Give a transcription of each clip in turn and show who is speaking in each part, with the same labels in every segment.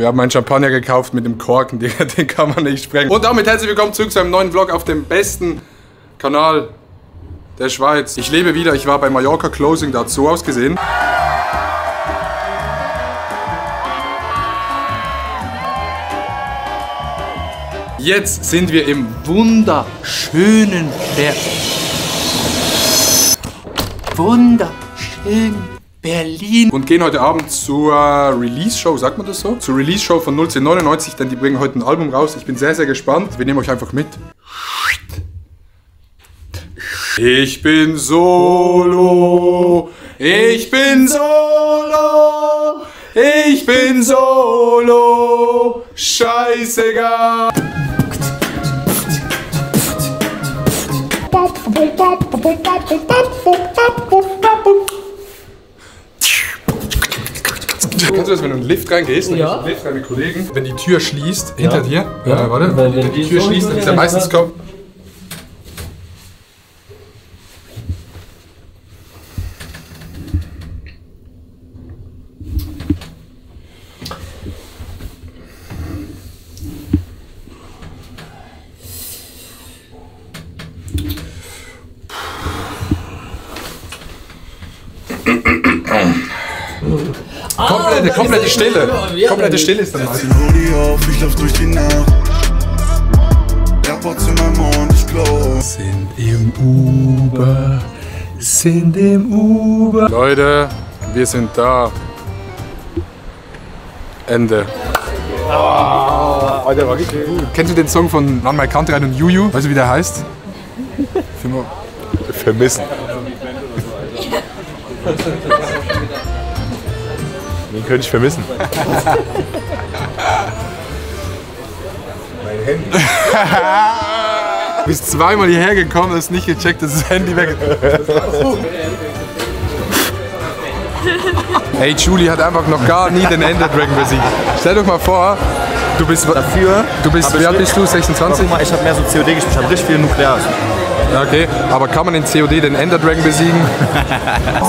Speaker 1: Wir haben einen Champagner gekauft mit dem Korken, den kann man nicht sprengen. Und damit herzlich willkommen zurück zu einem neuen Vlog auf dem besten Kanal der Schweiz. Ich lebe wieder, ich war bei Mallorca Closing, da hat es so ausgesehen. Jetzt sind wir im wunderschönen Berlin und gehen heute Abend zur Release-Show, sagt man das so? Zur Release-Show von 01099, denn die bringen heute ein Album raus. Ich bin sehr, sehr gespannt. Wir nehmen euch einfach mit. Ich bin solo, ich bin solo, ich bin solo, scheißegal. Kennst du das, wenn du in den Lift reingehst? Ja. In den Lift rein mit Kollegen. Wenn die Tür schließt, hinter dir. Ja, warte. Wenn die Tür schließt, dann ist er meistens kommt. Komplette Stille. Komplette Stille ist dann meistens. Ich lauf durch die Nacht. Airports in meinem Mund, ich glow. Sind im Uber. Leute, wir sind da. Ende. Alter, war richtig gut. Kennst du den Song von Run My Country und Juju? Weißt du, wie der heißt? Vermissen. Den könnte ich vermissen. Mein Handy. Du bist zweimal hierher gekommen, hast nicht gecheckt, dass das Handy weg ist. Hey, Julie hat einfach noch gar nie den Ender Dragon besiegt. Stell dir mal vor, du bist dafür. Wie alt bist du? 26?
Speaker 2: Guck mal, ich habe mehr so COD gespielt, ich habe richtig viel Nuklear.
Speaker 1: Okay, aber kann man in COD den Ender Dragon besiegen?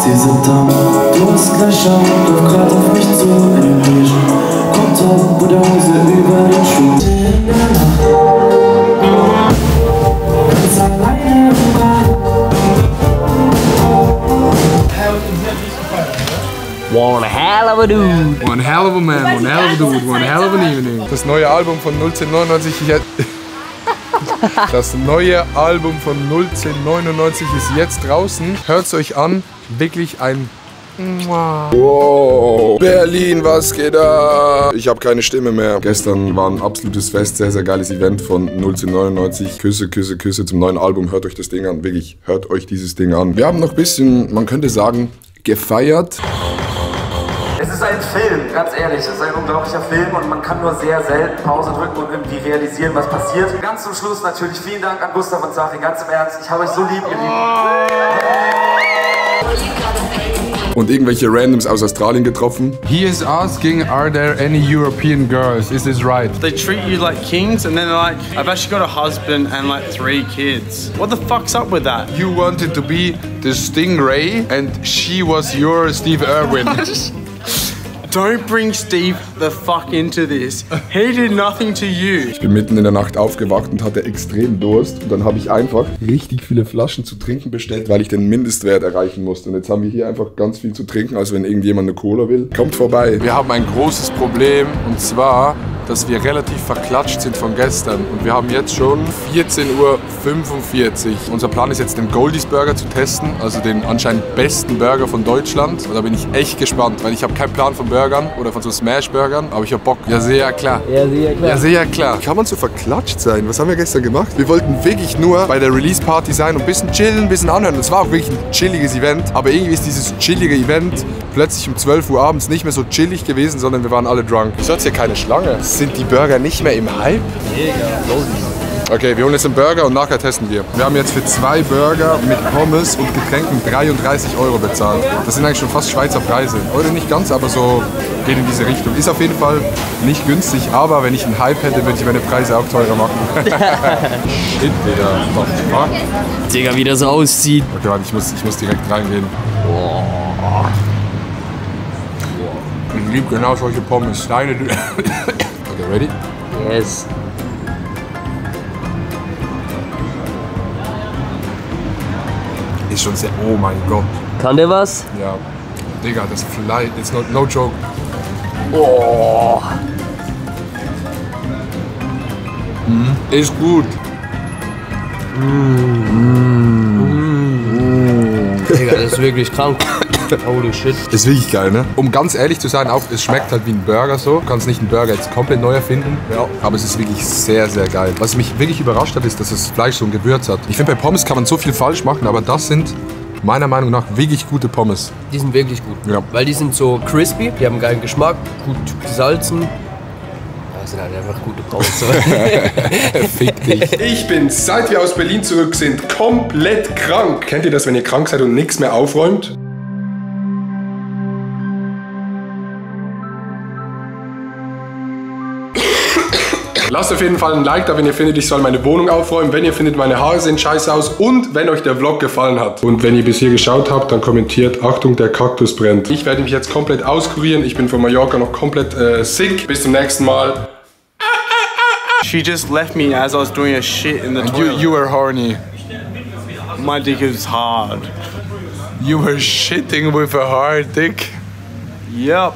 Speaker 3: Sie sind da, du hast gleich auf, doch grad auf mich zu. Eine Vision, kommt auf, wo der Hose über den Schuh. In der Nacht, ganz alleine im Bad.
Speaker 2: One hell of a dude.
Speaker 1: One hell of a man, one hell of a dude, one hell of an evening. Das neue Album von 01099, Das neue Album von 01099 ist jetzt draußen. Hört's euch an. Wirklich ein... Wow. Berlin, was geht da? Ich habe keine Stimme mehr. Gestern war ein absolutes Fest. Sehr, sehr geiles Event von 01099. Küsse, Küsse, Küsse zum neuen Album. Hört euch das Ding an. Wirklich, hört euch dieses Ding an. Wir haben noch ein bisschen, man könnte sagen, gefeiert.
Speaker 4: Es ist ein Film, ganz ehrlich, es ist ein unglaublicher Film und man kann nur sehr selten Pause drücken und irgendwie realisieren, was passiert. Ganz zum Schluss natürlich vielen Dank an Gustav und Sachi, ganz im Ernst, ich habe euch so lieb, ihr Lieben.
Speaker 1: Und irgendwelche Randoms aus Australien getroffen. He is asking, are there any European girls? Is this right?
Speaker 5: They treat you like kings and then they're like, I've actually got a husband and like 3 kids. What the fuck's up with that?
Speaker 1: You wanted to be the Stingray and she was your Steve Irwin.
Speaker 5: Don't bring Steve the fuck into this. He did nothing to you.
Speaker 1: Ich bin mitten in der Nacht aufgewacht und hatte extrem Durst. Und dann habe ich einfach richtig viele Flaschen zu trinken bestellt, weil ich den Mindestwert erreichen musste. Und jetzt haben wir hier einfach ganz viel zu trinken, als wenn irgendjemand eine Cola will. Kommt vorbei. Wir haben ein großes Problem und zwar, dass wir relativ verklatscht sind von gestern. Und wir haben jetzt schon 14:45 Uhr. Unser Plan ist jetzt den Goldies Burger zu testen, also den anscheinend besten Burger von Deutschland. Und da bin ich echt gespannt, weil ich habe keinen Plan von Burgern oder von so Smash-Burgern, aber ich habe Bock. Ja, sehr klar.
Speaker 2: Ja, sehr klar.
Speaker 1: Ja, sehr klar. Kann man so verklatscht sein? Was haben wir gestern gemacht? Wir wollten wirklich nur bei der Release-Party sein und ein bisschen chillen, ein bisschen anhören. Es war auch wirklich ein chilliges Event, aber irgendwie ist dieses chillige Event plötzlich um 12 Uhr abends nicht mehr so chillig gewesen, sondern wir waren alle drunk. Wieso hat's hier keine Schlange? Sind die Burger nicht mehr im Hype?
Speaker 2: Mega.
Speaker 1: Okay, wir holen jetzt einen Burger und nachher testen wir. Wir haben jetzt für 2 Burger mit Pommes und Getränken 33 € bezahlt. Das sind eigentlich schon fast Schweizer Preise. Oder nicht ganz, aber so geht in diese Richtung. Ist auf jeden Fall nicht günstig, aber wenn ich einen Hype hätte, würde ich meine Preise auch teurer machen. Entweder noch
Speaker 2: Digga, wie das so aussieht.
Speaker 1: Okay, warte, ich muss direkt reingehen. liebe genau solche Pommes. Deine. Okay, ready?
Speaker 2: Yes.
Speaker 1: Ist schon sehr. Oh mein Gott.
Speaker 2: Kann der was?
Speaker 1: Ja. Digga, das Fleisch. It's no joke.
Speaker 2: Oh.
Speaker 1: Ist gut.
Speaker 2: Digga, das ist wirklich krank. Holy shit.
Speaker 1: Ist wirklich geil, ne? Um ganz ehrlich zu sein, auch es schmeckt halt wie ein Burger so. Du kannst nicht einen Burger jetzt komplett neu erfinden. Ja. Aber es ist wirklich sehr, sehr geil. Was mich wirklich überrascht hat, ist, dass das Fleisch so ein Gewürz hat. Ich finde, bei Pommes kann man so viel falsch machen, aber das sind meiner Meinung nach wirklich gute Pommes.
Speaker 2: Die sind wirklich gut.
Speaker 1: Ja.
Speaker 2: Weil die sind so crispy, die haben einen geilen Geschmack, gut gesalzen. Ja, das sind halt einfach gute Pommes.
Speaker 1: Fick dich.
Speaker 6: Ich bin, seit wir aus Berlin zurück sind, komplett krank. Kennt ihr das, wenn ihr krank seid und nichts mehr aufräumt? Lasst auf jeden Fall ein Like da, wenn ihr findet, ich soll meine Wohnung aufräumen. Wenn ihr findet, meine Haare sehen scheiße aus. Und wenn euch der Vlog gefallen hat. Und wenn ihr bis hier geschaut habt, dann kommentiert, Achtung, der Kaktus brennt. Ich werde mich jetzt komplett auskurieren. Ich bin von Mallorca noch komplett sick. Bis zum nächsten Mal.
Speaker 5: She just left me as I was doing a shit in the toilet.
Speaker 1: You were horny.
Speaker 5: My dick is hard.
Speaker 1: You were shitting with a hard dick.
Speaker 5: Yep.